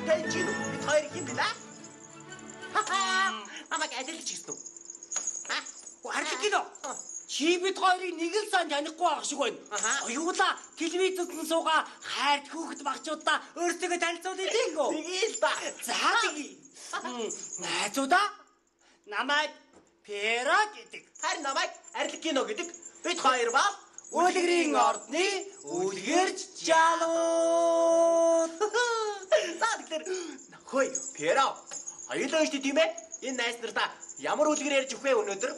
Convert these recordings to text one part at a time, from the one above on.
Таньж гин үү? Бид хоёр хэн билээ? Намайг адилж гисэн үү? Арилг гинөө. Чи бид хоёрыг нэг л сан танихгүй байх шиг байна. Оюула телевизэд нь суугаа хайрт хүүхэд багчуудаа өөрсдөө танилцуулъя гинөө. Тэгье л да. За тэгье. Найзуудаа намайг Пера гэдэг. Харин намайг Арилг кино гэдэг. Бид хоёр ба Үлгэрийн ордны үлгэрч жалууд. За тэгэхээр хөөе Пера хоёулаа шүү дээ тийм ээ? Энэ найз нартаа ямар үлгэр ярьж өгөх вэ өнөөдөр?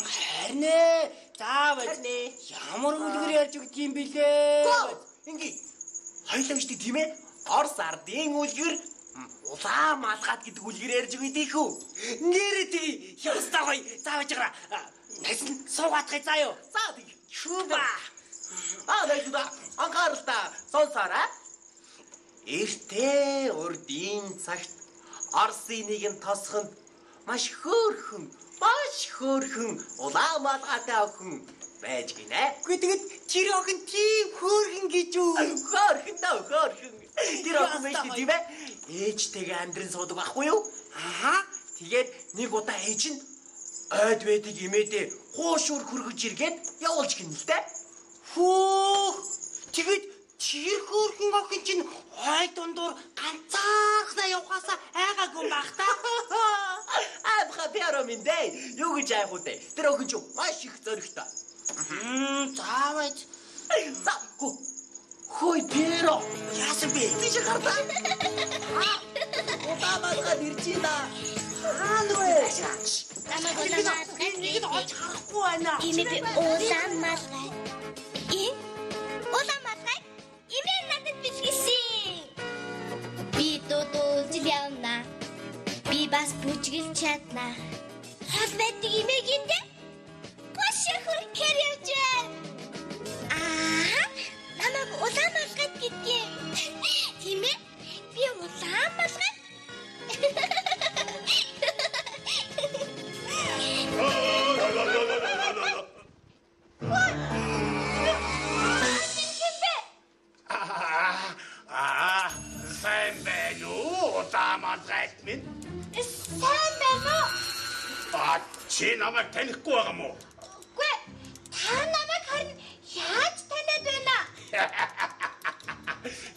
Харин ээ. Заавал ямар үлгэр ярьж өгдөг юм бilé? Ингээ хоёулаа шүү дээ тийм ээ? Орос ардын үлгэр улаан малгайд гэдэг үлгэр ярьж өгдөг их үү? Нэрээ тгий. Ястаа гоё. Заавал жагаа. Найз нь суугаадах заа юу? За тэг. Чүба. Аа найзуудаа анхааралтай сонсоорой. Эртээ урдын цагт Оросын нэгэн тосгонд маш хөөрхөн улаан малгайтай охин байж гинэ. Үгүй тэгэд тэр охин тийм хөөрхөн гэж үү? Хөөрхөн даа хөөрхөн. Тэр охин байж тийм ээ? Ээжтэйгээ амьдран суудаг байхгүй юу? Аа. Тэгээд нэг удаа ээж нь ойд байдаг эмээдээ хуушуур хөргөж иргээд явуулж гинэ л дээ. Хөөх. Тэгээд тэр хөөрхөн охин чинь ой дундуур ганцаархнаа явхаасаа айгаагүй юм байх та. Айбха Пиаро минь дээ. Юу гэж айх үү? Тэр охин чинь маш их зоригтой. Заавал. За хөөе Пиаро. Яасан бэ? Тийш гарлаа. Улаан малгай ирж байна. Хаана вэ? Намайг улаан малгай Нэг нь олж харахгүй байна. Эмээ би улаан малгай. Энэ улаан малгай эмээ надад бэлгэсэн. Би дуудуулж явна. Би бас бүжгэлж чадна. Хол байдаг эмээгийн гош хөрхөр явж байна. Аа, намайг улаан малгай гэдгийг. Тийм ээ? Би улаан малгай. Аа, сайн байна уу? Улаан малгайт минь. Сайн байна уу? Аа, чи намайг танихгүй байгаа юм уу? Үгүй. Та намайг харин яаж таниад байна?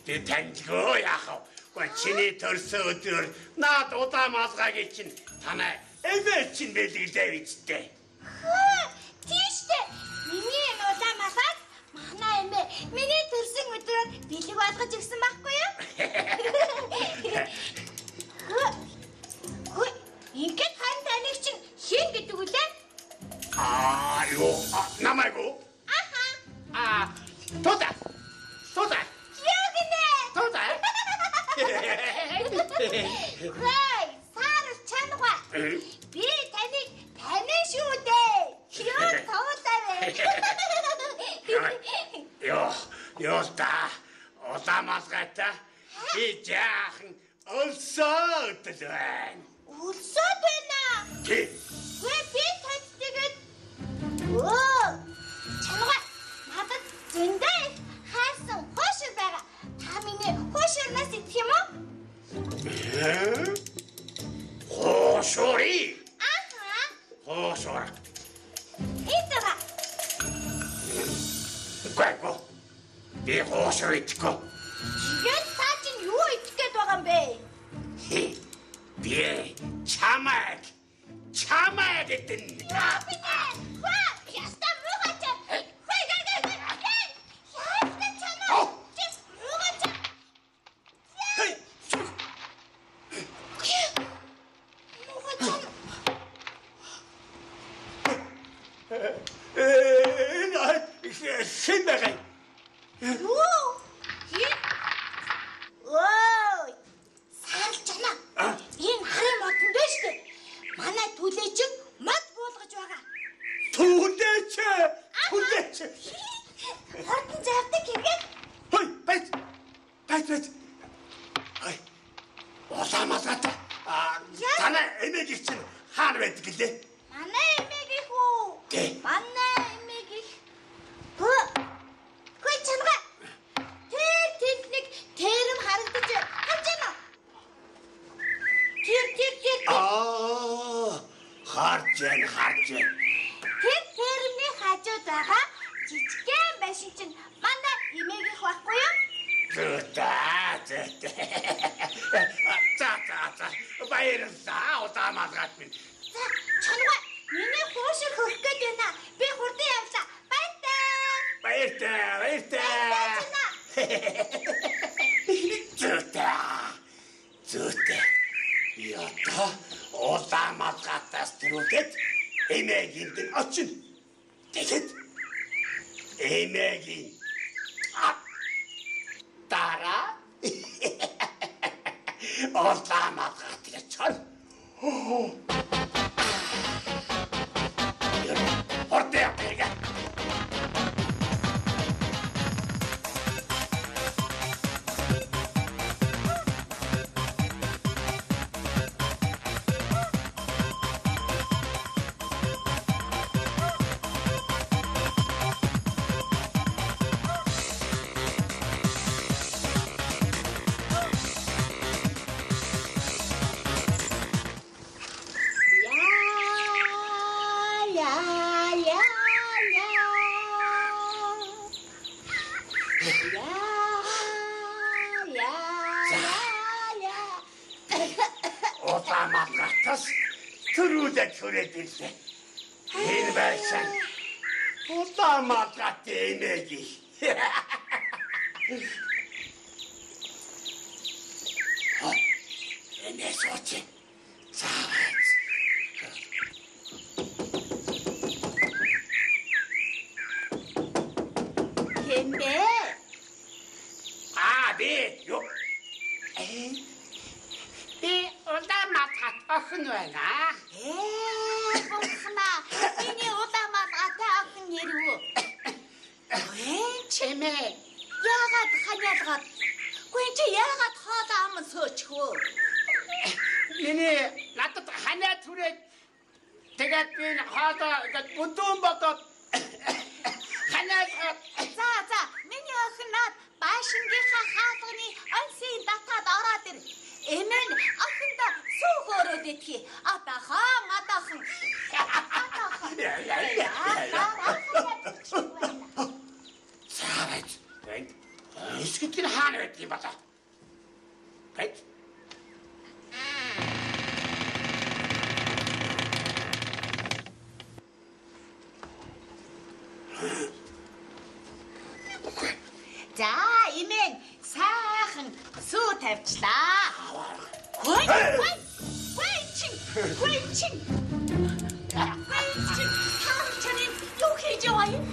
Би таньдгүй яах вэ? Гэхдээ чиний төрсөн өдөр наад улаан малгайг чинь танай эмээ чинь бэлгэлээ үсттэй. Хөө, тийштэй. Миний энэ улаан малгайг манай эмээ миний төрсөн өдрөөр бэлэг болгож өгсөн байхгүй юу? Хөө. Хөө, ингээд харин таныг чинь хэн гэдэг үлээ? Аа, юу? Намайг уу? Аха. Аа, Туда. Туда. Юу гинэ? Туда. Хөөе, саарл чанга. Би таныг таниа шүү дээ. Юу туулаа вэ? Йоо, ёо та. Улаан малгайтай. Би жаахан өлсөөд л байна. Өлсөөд байна. Тий. Гүй би танд тэгээд өө чанга надад зөндөө их хайрсан хуушур байгаа. Та миний хуушурнаас идэх юм уу? Хуушурий. Аха. Хуушур. Идэх. Үгүй. Би хуушур идэхгүй. Тэгээд та чинь юу идэх гээд байгаа юм бэ? Би чамайг идэнэ. Хөө, яста муугач. Хөө, гэ гэ гэ. Яста чамаа. Чи муугач. Хей. Муугач. Энэ хэн байгаа юм? Юу? Хин? Ой. Саарл чанаа. Энэ харын модон дээ штэ. Манай түлээчин мод буулгаж байгаа. Түлээч. Түлээч. Хурдан завдаг хэвгээд. Хой, байц. Байц, байц. Ай. Улаан малгайтай. Аа, танай эмээг чинь хаана байдаг гэлээ? Манай эмээг их үү? Тий. Манай эмээг их. Хөө. Хөөе чанга. Тэр тэнд нэг тэрэм харагдаж харж байна уу? Харж яана, харж яана. Тэр фермний хажууд байгаа жижигхэн байшин чинь манай эмээгийнх байхгүй юу? Зүйтэй, зүйтэй. За, за, за. Баярлалаа, улаан малгайт минь. За, чоногой, миний хуушир хөрөх гээд байна. Би хурдан явлаа. Баяртай. Баяртай, баяртай. Зүйтэй. Зүйтэй. Би одоо улаан малгайтаас төрүүлээд эмээгийн дээр очино. Тэгээд эмээгийн дараа улаан малгайт чон. Хурдан явъя. Түрээд ирлээ. Энэ байсан. Улаан малгайт эмээгийн. Эмээ сууч. Заавал. Хэмбэ? Аа би юу? Би улаан малгайт охин байна. Бурхнаа, миний улаан малгайтай охин нэрвүү. Чимээ. Яагаад ханиалгаад? Үгүй чи яагаад хоолоо ам сөөчихвөө? Миний надад ханиа түрээд тэгээд би хоолоо ингээд бүдүүн бодоод ханиалгаад. За за, миний охин над байшингийнхаа хаалганы онсын татаад ороод ир. Эмэн охиндоо сүүх өрөөд идэх. Атахан, атахан. Атахан. Заавал. Эсгэтгэн хаана байдаг юм болоо? Бэт. За, эмэн сайхан сүү тавьчлаа. Хөөе, хөөе. Хөөе чин. Хөөе чин. Хөөе чин. Та чанын юу хийж яваа юм?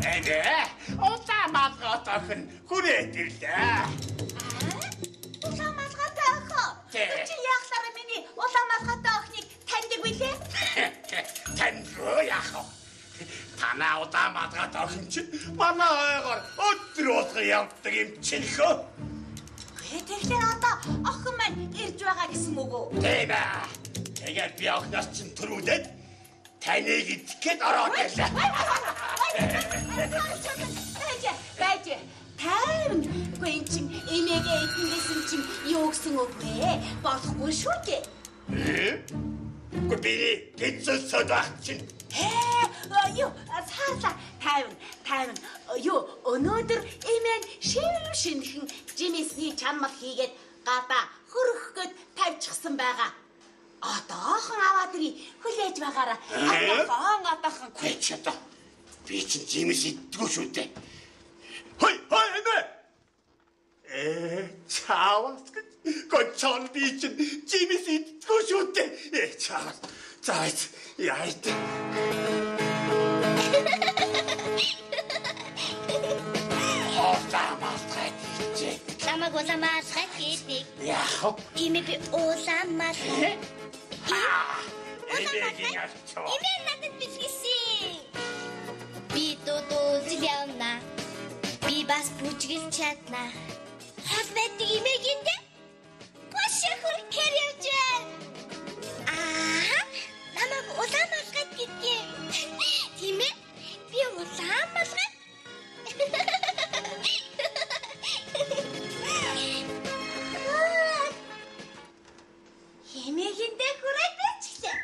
Ээ, улаан малгайт охин хүрээд ирлээ. Улаан малгайтай охин. Чи яахлаараа миний улаан малгайтай охиныг таньдаг билээ? Таньдгүй яах вэ? Танаа улаан малгайт охин чинь манай ойгоор өдөр болгон явдаг юм чинь хөө. Тэгэхээр одоо охин маань ирж байгаа гэсэн үг үү? Тийм ээ. Тэгээд би охиноос чинь төрүүлээд таныг идэх гээд ороод ирлээ. Байж, байж. Тайван. Үгүй эн чинь эмээгээ идэн гэсэн чинь юу гэсэн үг вэ? Болохгүй шүү дээ. Үгүй би гизэлсэд байх чинь. Юу, цаасаа тайван, тайван. Юу, өнөөдөр эмээ шив шинхэн жимсний чанмал хийгээд гадаа хөрөх гээд тавьчихсан байгаа. Одоохон аваад ирье. Хүлээж байгаарай. Одоохон, одоохон. Хөөе чадаа. Би чинь жимс иддэггүй шүү дээ. Хой, хой эмээ. Чаавас гэж. Гочон би чинь жимс иддэггүй шүү дээ. Чаавас. За, яа. Улаан малгайт хийжээ. Намайг улаан малгайт гэдэг. Яах вэ? Тийм ээ, би улаан малгайт. Эмээгийн арчив. Эмээ надад бэлгэсэн. Би дуудуулж явна. Би бас бүжгэлж чадна. Хол байдаг эмээгийн дээ. Гош хөрөхээр явж байна. Аа, намайг улаан малгайт гэдгийг. Тийм ээ, би улаан малгайт. Эмээгийн дээ хүрээд ичлээ.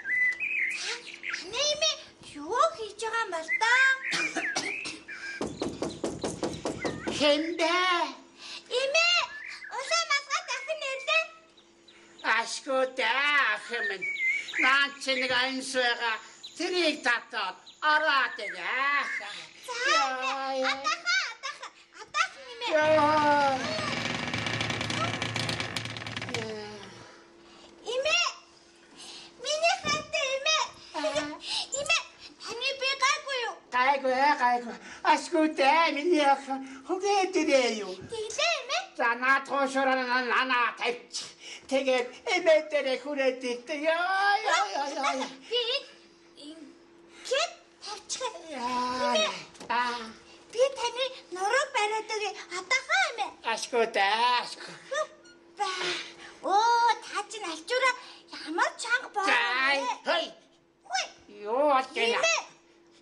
Хэмбэ? Эмээ, улаан малгай дахин нэрлээ. Ашгүй дээ охин минь. Наа чи нэг аимс байгаа. Тэрийг татаад ороод ирээ. За, атаха, атаха, атах нэмээ. Эмээ, миний хайртай эмээ. Эмээ, таны би гайгүй юу? Гайгүй, гайгүй. Ашгүй дээ миний охин. Хүгээд ирээ юу? Тэглээ эмээ. За наад хуушураа нанаа тавьчих. Тэгээд эмээ дээрээ хүрээд иртээ. Яа яа яа яа. Би ингээд тавьчих. Эмээ. Аа. Би таны нурууг бариад өгье. Атаха эмээ. Ашгүй дээ, ашгүй. Оо, та чинь алчуураа ямар чанга боо. Хей. Хүй. Юу болж байна? Эмээ.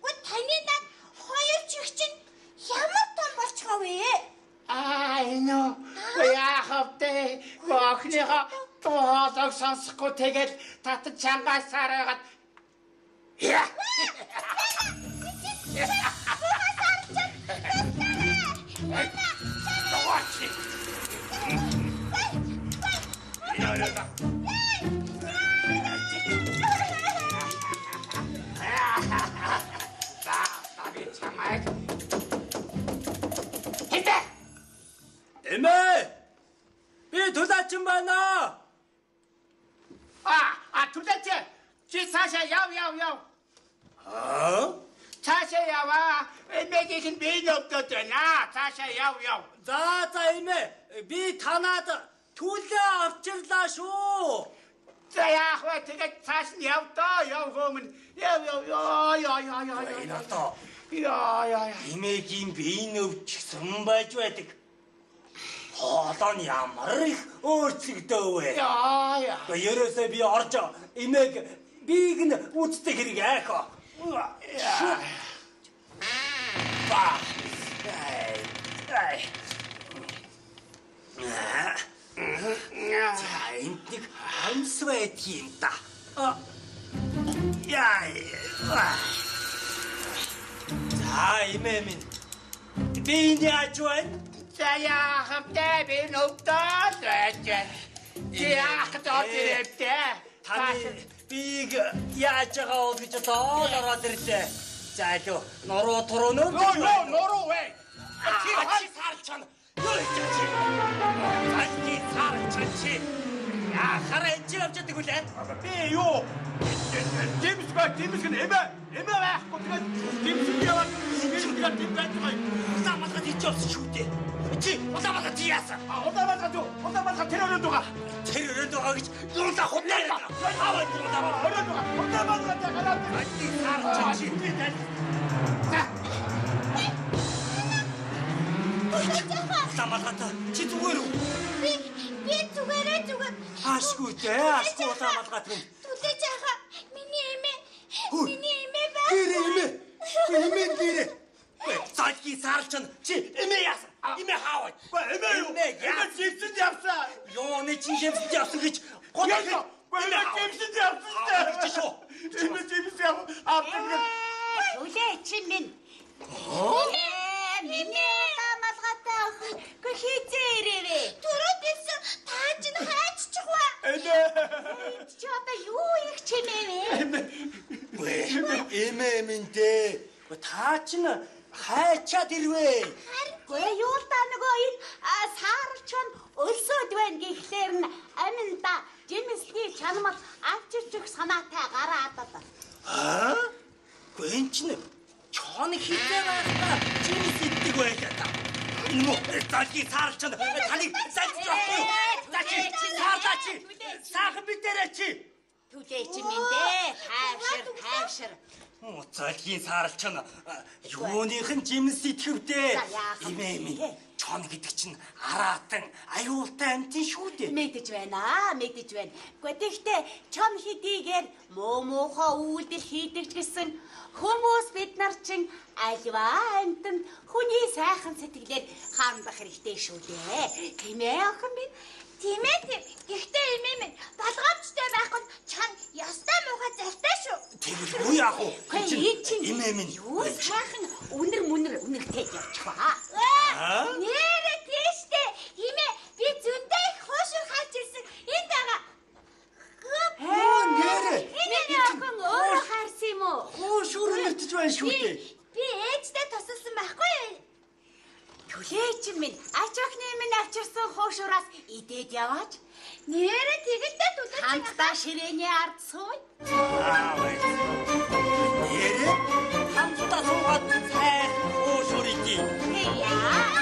Үгүй таны над хоёр чих чинь ямар том болчихоо вэ? Аа, энэ үү. Яах вэ? Охиныхоо дуу хоолойг сонсохгүй тэгэл татан чангаасаар байгаад. Яа. Эмээ! Би Түлээчин байна. А, Түлээчин. Чи цаашаа яв яв яв. Аа? Цаашаа яваа. Эмээгийнх нь бие өвдөд байна. Цаашаа яв яв. За за эмээ, би танаад түлээ авчирлаа шүү. За яах вэ? Тэгээд цааш нь яв доо, яв хөөмн. Яв яв яа яа яа яа. Энэ одоо Яа яа яа. эмээгийн бие өвчсөн байж байдаг. Хоолой нь ямар их өөрчлөгдөв вэ? Яа яа. Ерөөсөө би орж эмээг биег нь үздэг хэрэг айх. Ба. Ай. За энд нэг хамс байдаг юм да. Яа. За эмээ минь. Би энэ яаж байна? За яах вэ? Би өвдөд байж байна. Яах вэ? Таны биег яаж байгаа бол гэж доод ороод ирлээ. За илүү нуруу туруу нөө. Нөө нуруу вэ? Чи хай сарчан. Юу хийж чи? Чи сарчан чи. Яхаар энэ чи явж байдаг үлээ. Би юу? Димс ба димс гэн эмээ эмээ байхгүй тэгээд димс яваад тэгээд дим байж байгаа. Улаанбаатар хийж явсан шүү дээ. Чи Улаанбаатар чи яасан? Улаанбаатар юу? Улаанбаатар тэр өрөөнд байгаа. Тэр өрөөнд байгаа гэж юулаа худлаа. Аваад Улаанбаатар өрөөнд байгаа. Улаанбаатар гараад чи сарчан чи. За. Улаанбаатар чи зүгээр үү? Би зүгээрээ зүгээр. Ашгүй дээ. Ашгүй Улаанбаатар минь. Түлээж яхаа. Миний эмээ. Миний эмээ байх. Гэрээ эмээ. Эмээ гэрээ. Зальгийн сарчан чи эмээ яасан? Эмээ хаавай. Эмээ юу? Эмээ жимсэнд явсан. Юу нэг чи жимсэнд явсан гэж гол. Эмээ жимсэнд явсан шүү. Чи шүү. Эмээ жимсэнд яв. Аа. Түлээч минь. Миний улаамалгатай охин хизээ ирээвэ. Түрүү дэлсэн та чинь хайччих ва. Эмээ. Чи одоо юу их чимээ вэ? Эмээ минь дээ. Та чинь хайчаад ирвэ. Харин юу л да нөгөө энэ саарч нь өлсөөд байна гэхлээр нь аминда жимсний чанмал авчирч өгөх санаатай гараад одоо. Аа? Гэхдээ эн чинь чон хизээ байхдаа жимс иддэг байлаа та. Энэ мө залгийн саарч нь таныг залж явахгүй юу? За чи саарлаа чи. Саахан бид дээрээ чи. Түлээч минь дээ. Тайвшир, тайвшир. Залгийн саарч нь юуных нь жимс идэхвдээ. Эмээ минь чон гэдэг чинь араатан аюултай амьтан шүү дээ. Мэдэж байна, мэдэж байна. Гэхдээ чон хэдийгээр муу муухай үйлдэл хийдэг ч гэсэн хүмүүс бид нар чинь альва амьтанд хүний сайхан сэтгэлээр хандах хэрэгтэй шүү дээ. Тийм ээ охин минь? Тийм ээ тийм. Гэхдээ эмээ минь болгоомжтой байх нь чон ёстой муухай завтай шүү. Тэгэлгүй яах вэ? Үгүй чинь эмээ минь юу сайхан үнэр мүнэр үнэртэй явчих ба. Аа? Нэр байна шүү дээ. Би ээжтэй тусалсан байхгүй юу? Түлээчин минь ач охины минь авчирсан хуушураас идээд яваач. Нэрээ тэгэлдээ түлээчин. Хамтдаа ширээний ард сууя. Нэрээ хамтдаа суугаад сайн хуушуур идье. Яа.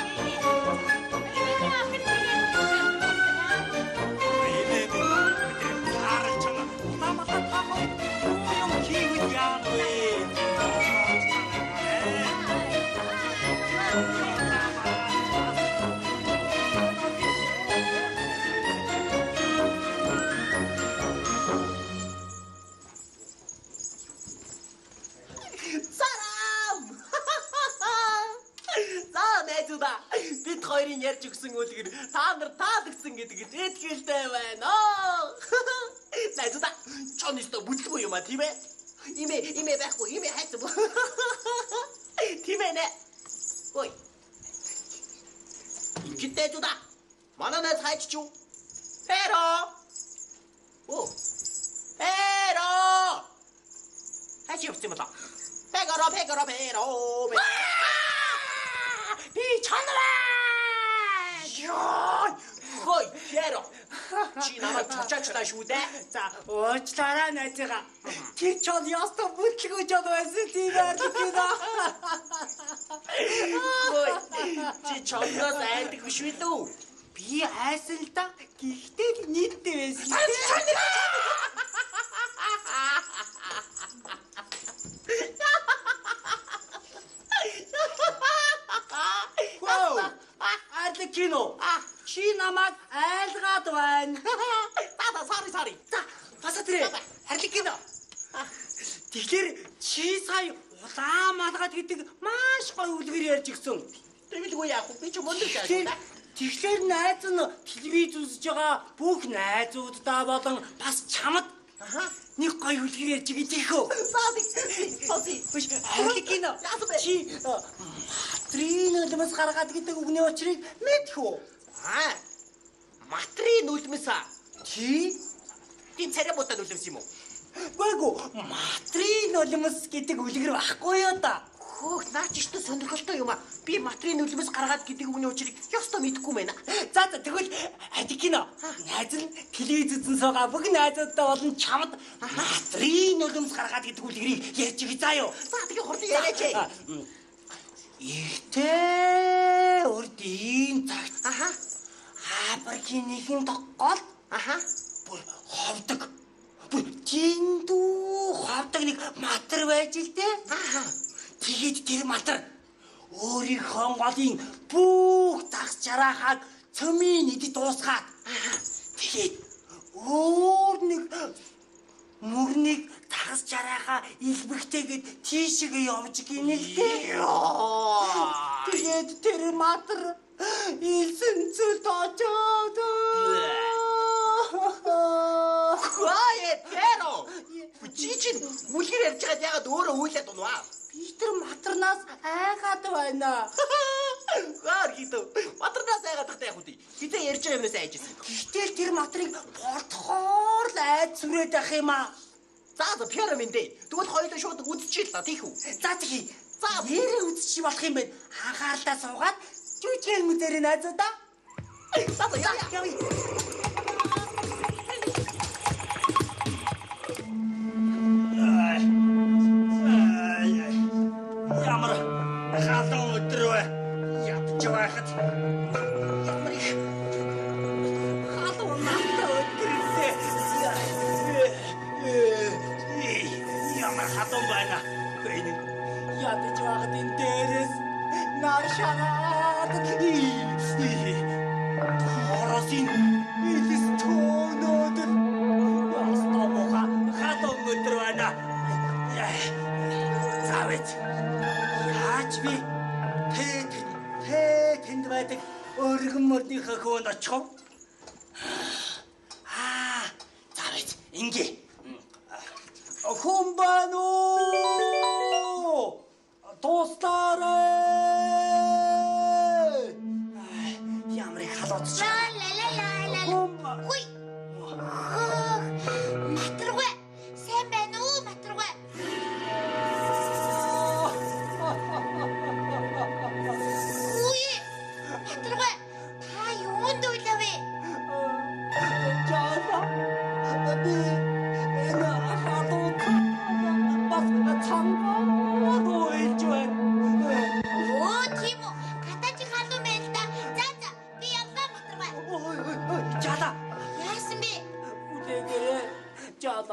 Бид хоёрын ярьж өгсөн үлгэр та нар таалагдсан гэдэгт итгэлтэй байна. Найзуудаа, чон өстө бүтлгүй юм а тийм ээ? Имэ байхгүй, имэ хайцсан. Тийм ээ нэ. Ой. Ингээд найзуудаа. Манай найз хайч юу? Пэро. Оо. Пэро. Хайч явсан юм болоо. Пэро, пэро, пэро. Би чанараа. Йоо! Хой, Пьеро. Чи намайг чочоочлаа шүү дээ. За, уучлаарай найзгаа. Тэр чон ёстой бүтлгүй жон байсан тийм арилгина. Хой, чи чонноос айдаг биш үү лүү? Би айсан л да. Гэхдээ л нийтдээ байсан. Вау! Арлекино. Чи намайг айлгаад байна. За, sorry, sorry. За, басаа тэрэ. Арлекино. Тэгэхээр чи сая улаан малгай гэдэг маш гоё үлгэр ярьж гисэн. Тэгэлгүй яах вэ? Би ч мөндөр жаа. Тэгэхээр найз нь телевиз үзэж байгаа бүх найзууддаа болон бас чамд нэг гоё үлгэр ярьж гисэн хөө. Sorry. Биш, Арлекино. Чи матрийн нулимс гаргаад гэдэг үгний учрыг мэдэх үү? Аа. Матрийн нулимс аа. Чи тийм царай муутай нулимс юм уу? Үгүй, матрийн нулимс гэдэг үлгэр байхгүй юу да? Хөөх, наа чи өстө сонирхолтой юм аа. Би матрийн нулимс гаргаад гэдэг үгний учрыг ёстой мэдэхгүй байна. За, тэгвэл Адикино. Найз нь телевиз үзэн суугаа бүх найзуудтай болон чамд матрийн нулимс гаргаад гэдэг үлгэрийг ярьж өгье заа юу? За, тэгээ хурдан яриач. Ихтэй урд ийм цагт аха Африкийн нэгэн гол аха бүр ховдог. Бүр жиндүү ховдог нэг матар байж л дээ. Аха. Тэгээд тэр матар өөрийнхөө голын бүх загас чараахаг цөмийн идэд дуусгаад тэгээд өөр нэг мөрнийг загас чараахаа илбэгтэйгээд тийшээ явж гинэ л дээ. Тэгээд тэр матар илсэн цөлд очоод. Хвае, Пэро. Чи чинь үлгэр ярьж байгаад яагаад өөрөө уйлаад унваа? Би тэр матарнаас айгаад байна. Хаар гитэ. Матарнаас айгаад тахтай яг үү? Хитэ ярьж байгаа юмнаас айжсэн. Гэвтэл тэр матрыг болтохоор л айд сүрээд байх юм аа. За, Пьеро минь дээ. Тэгвэл хоёулаа шууд үзчихээ л та тийх үү? За тэгье. За, нэрээ үзчих болох юм байна. Анхаарлаа суугаад жүжигэн үзээрэй найзуудаа. За, яа. Явъя. Ямар халуун өдөр вэ? Ядж байхад ямар их халуун надад өдрөлээ. Ямар халуун байна. Энэ ядж байхад энэ дээрээс нар шагаад хоросын илс төөнөөд ястаа муха халуун өдөр байна. Заавэт. Яаж би тэ тэнд байдаг өргөн мөрнийхөө хөөнд очих вэ? Аа, заавэт ингээ. Хүн байна уу? Туслаарай! Ямар их халуун. Ла ла ла ла ла. Хүй. Матаргүй. Сайн байна уу, Матаргүй?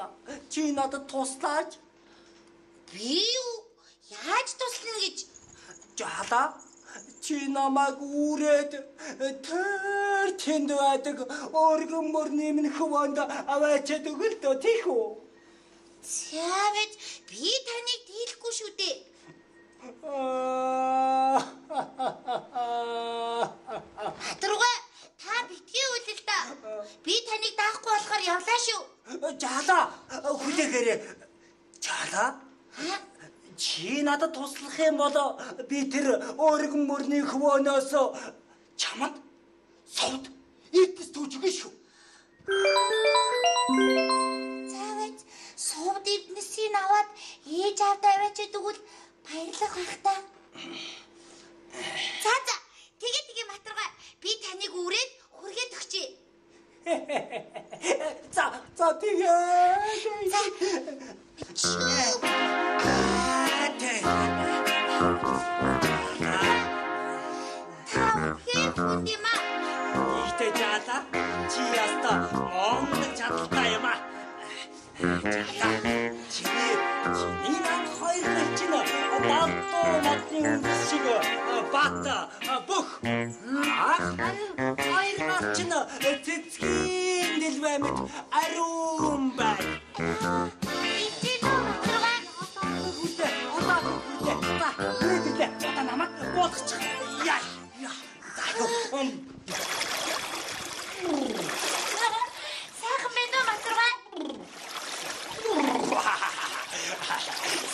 Жала, чи надад туслаач. Би юу? Яаж туслана гэж? Жала, чи намайг үүрээд тэр тэнд байдаг өргөн мөрний минь хөвөнд аваачаад өгөл дөө, тийх үү? Заавал би таныг дийлэхгүй шүү дээ. Батаргай, та битгий үйл л да. Би таныг даахгүй болохоор явлаа шүү. Жала, хүлээгээрэй. Жала, чи надад туслах юм бол би тэр өргөн мөрний хөвөөнөөс чамд сувд эрдэнэс түүж өгнө шүү. Заавал сувд эрдэнэсийг аваад ээж аавдаа аваачаад өгвөл баярлах байх та. За за, тэгээ тэгээ Матаргай, би таныг үрээд хүргээд өгчээ. За за тэгээ. За. Та үнэхээр хүнд юм аа. Ихтэй Жала, чи яста мундаг чадaltaй юм аа. Жала, чиний над хоёр гар чинь далдуу модны үндэс шиг бат бүх. Ах, хоёр гар чинь цэцгийн дэлбэ мэт ариун байна. Ичээ дөө Матаргай. Хүлээ, одоо хүлээ. За, хүрээд ирлээ. Одоо намайг буулгачих. Яа. За, юу. Сайхан байна уу Матаргай?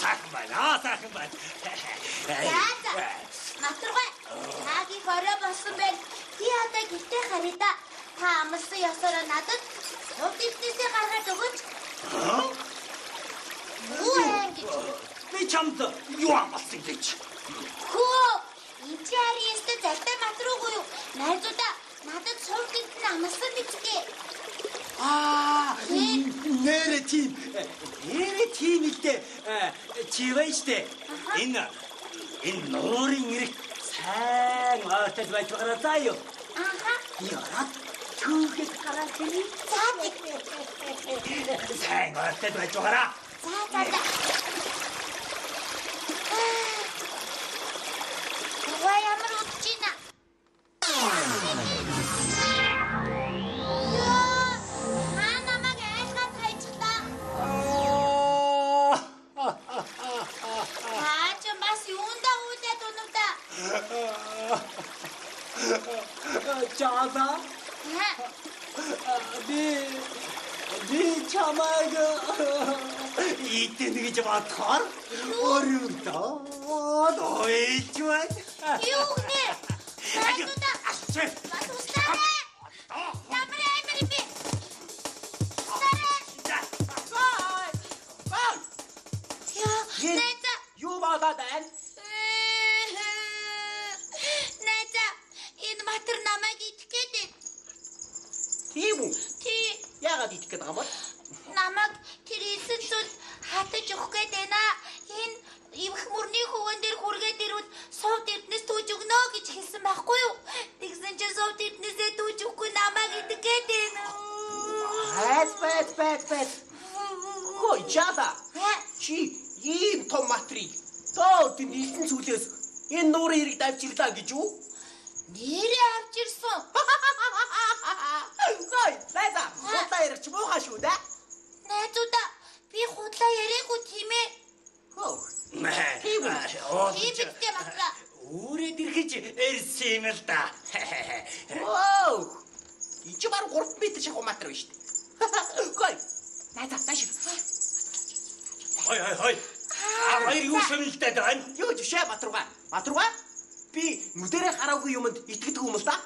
Сайхан байна, сайхан байна. За за. Матаргай, таагийн орой болсон байна. Би одоо гэртээ харъя да. Та амлсан ёсороо надад сувд эрдэнэсээ гаргаад өгөөч. Юу аа гэж? Би чамд юу амласан гэж? Хөө, энэ чи харин ёстой залтай матруугүй юу? Найзуудаа надад сувд эрдэнэ амласан биз дээ. Аа, нэрэ тийм. Нэрэ тийм л дээ. Чи байж дээ. Энэ нуурын эрэг сайн ойртол байж байгаараа заа юу. Аха. Яраад түүхэд гараад ирье. За тэг. сайн ойртол байж байгаараа. За за за. Гоо ямар удаж байна? Яа, та намайг айлгаад хайчихлаа. Та ч бас юундаа уулаад унав да? Жала, би чамайг идэнэ гэж бодохоор өрөөндөө дойж байна. Юу гэнэ? Найзуудаа бас туслаарай. Ямар аймар юм бэ? Туслаарай. Бай! Яа, найзаа. Юу болоод байна? Найзаа, энэ матар намайг идэх гээд байна. Тийм үү? Тий, Яагаад идэх гээд байгаа юм бол? намайг тэр элсэн зүйл хатаж өгөх гээд байна. Энэ эвх мөрний хөвөн дээр хүргээд ирвэл сувд эрдэнэс түүж өгнө гэж хэлсэн байхгүй юу? Тэгсэн чинь сувд эрдэнэсээ түүж өгөхгүй намайг идэх гээд байна. Байц байц байц байц. Хөөе, Жала. Ха? Чи ийм том матрыг тоо тэнд элсэн зүйлээс энэ нуурын хэрэг авчирлаа гэж үү? Нэрээ авч ирсэн. Хөөе, найзаа, худлаа ярих чи муухай шүү дээ. Найзуудаа би худлаа яриаггүй тийм ээ. Хөөх. Тийм үү? Тийм бидтэй матраа. Үүрээд ирэхэж ирсэн юм л да. Хөөх. Энд чи бараг 3 м шахуу матар байна шүү дээ. Хөөе. Найзаа, нааш. Хой хой хой. А хоёр юу шөмөлтэй байна? Юу жишээ Батрууга. Батрууга би нүдэрээ хараагүй юмд итгэдэг юм л да.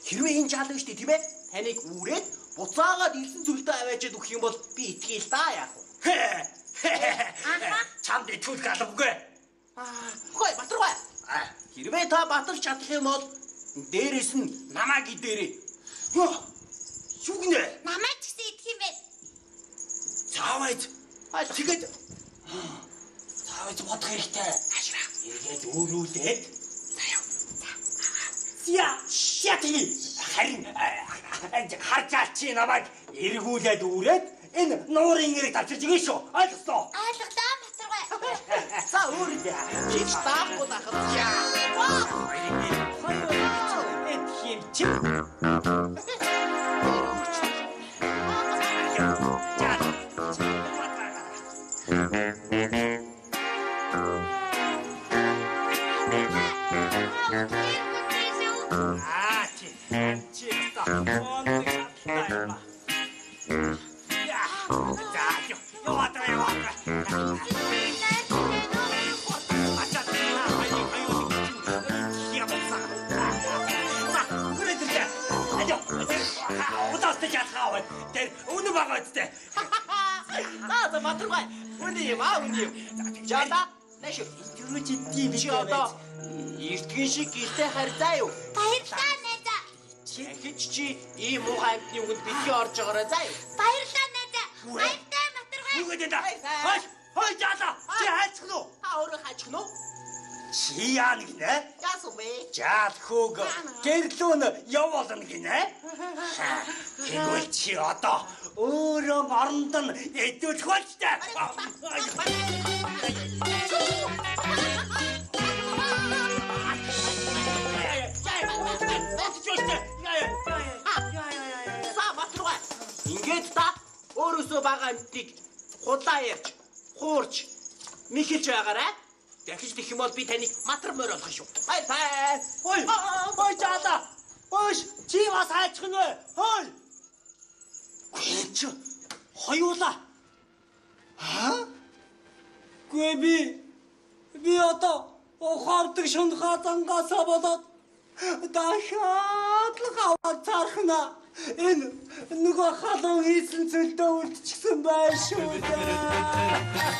Хэрвээ энэ жаал шүү дээ тийм ээ? Таныг үүрээд буцаагаад элсэн зүйлдээ аваачаад өгөх юм бол би итгэе л да яах вэ? Чамд итгүүлэх албагүй. Аа, хөөе Батрууга. Хэрвээ та баталж чадах юм бол дээрээс нь намайг идээрэй. Юу гинэ? Намайг ч гэсэн идэх юм байна. Заавал Ойлгох. тэгээд заавал бодох хэрэгтэй. Хаашаа. Эргээд өөрүүлээд заяа. За. Яа тий. Харин харжаа чи намайг эргүүлээд үүрээд Энэ нуурын эрийг тавчирч өгнө шүү. Ойлголоо. Ойлголоо Матаргай. За өөр чич даахгүй дахад. Хоёр эд юм чи. Аа чи чи та онцгой юм. Я. За яваа яваа. Ачаа хаяа хаяа За хүрээд ирлээ. Ажоо. Удаастай яхаа вэ? Тэр үнэн байгаа үстэй. За за Матаргай. Үнэн юм аа үнэн юм. Жала нэш. Түрүү чи тийм Чи одоо эртгэн шиг гэртээ харьцаа юу? Баярлалаа найзаа. Дахиж чи ийм муухай амьтны үгэнд битгий орж байгаарай заа юу? Баярлалаа найзаа. Баяртай Матаргай. Юу гэдэг вэ? Хой хой жаалаа. Чи хайцах уу? Та өөрөө хайчих нь уу? Чи яана гинэ? Яасан бэ? Жаал хөг гэрлүүн явуулна гинэ. Тэгвэл чи одоо өөрөө оронд нь эдүүлэх болчтой. За Батаргай. Ингээд та өөрөөсөө бага амьтныг худлаа ярьж, хуурч, мэхэлж байгаарай. Дахиж тэгэх юм бол би таныг матар морь болгох шүү. Баярлалаа. Ой, ой жаалаа. Ой, чи бас хайчих нь вэ? Хой. Гүн чи хоёулаа. Аа? Гүй би одоо ухаалдаг шунхаа зангаасаа болоод дахиад л гаваа цархна. Энэ нөгөө халуун хийсэн цөлдөө үлдчихсэн байх шүү дээ.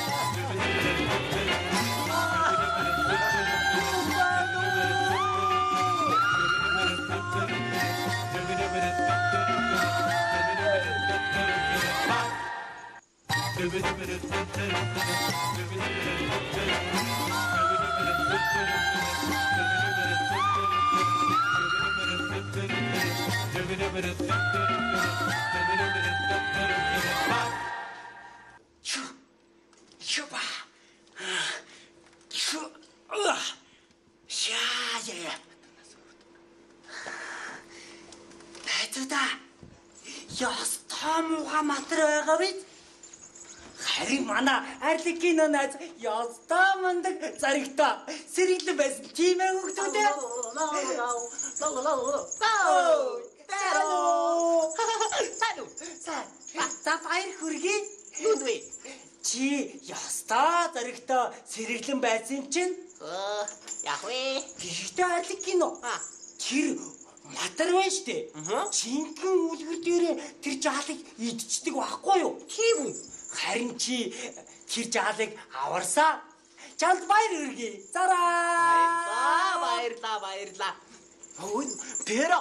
Чуба. Чу. Яа яа. Найзуудаа. Ёстой муухай матар байгаа биз? Харин манай Арлекино найз ёстой мундаг заригтай сэргэлэн байсан тийм ээ хүүхдүүд ээ. Сайн уу? За баяр хүргэе. Юунд вэ? Чи ёстой зоригтой сэргэлэн байсан юм чинь. Яг вэ? Гэхдээ Арлекино тэр матар байна штэ. Чинхэн үлгэр дээрээ тэр жаалыг идчихдэг байхгүй юу? Тийм үү? Харин чи тэр жаалыг аварсаа. Чамд баяр хүргэе. Зараа. Баярлаа, баярлаа. Өө, тэр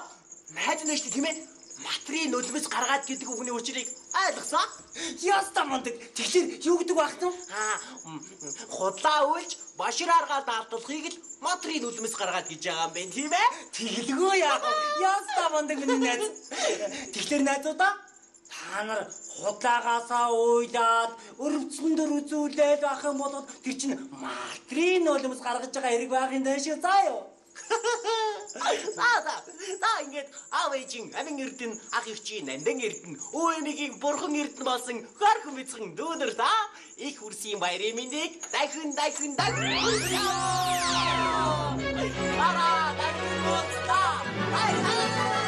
найз нь шүү дээ, тийм ээ? Матрын нулимс гаргаад гэдэг үгний учрыг ойлгосон. Ястаа мундаг. Тэгэхээр юу гэдэг байх нь? Аа, худлаа уйлж башир аргаа даалдахыг л матрын нулимс гаргаад гэж байгаа юм байна, тийм ээ? Тэгэлгүй яах вэ? Ястаа мундаг миний найз. Тэгэхээр найзуудаа та нар худлагаасаа уйлаад өрөвцөн дөр үзүүлээд байх юм бол тэр чинь матрын нулимс гаргаж байгаа хэрэг байх юм даа шүү. За юу? За за. За ингээд аав ээжийн амин эрдэн ах эгчийн нандин эрдэн өө эмээгийн бурхан эрдэн болсон хөрхөн бяцхан дүүнер та их хүрсийн баярын мэндийг дахин дахин дахин хүргье. Дараа дахин уулзлаа. Баярлалаа.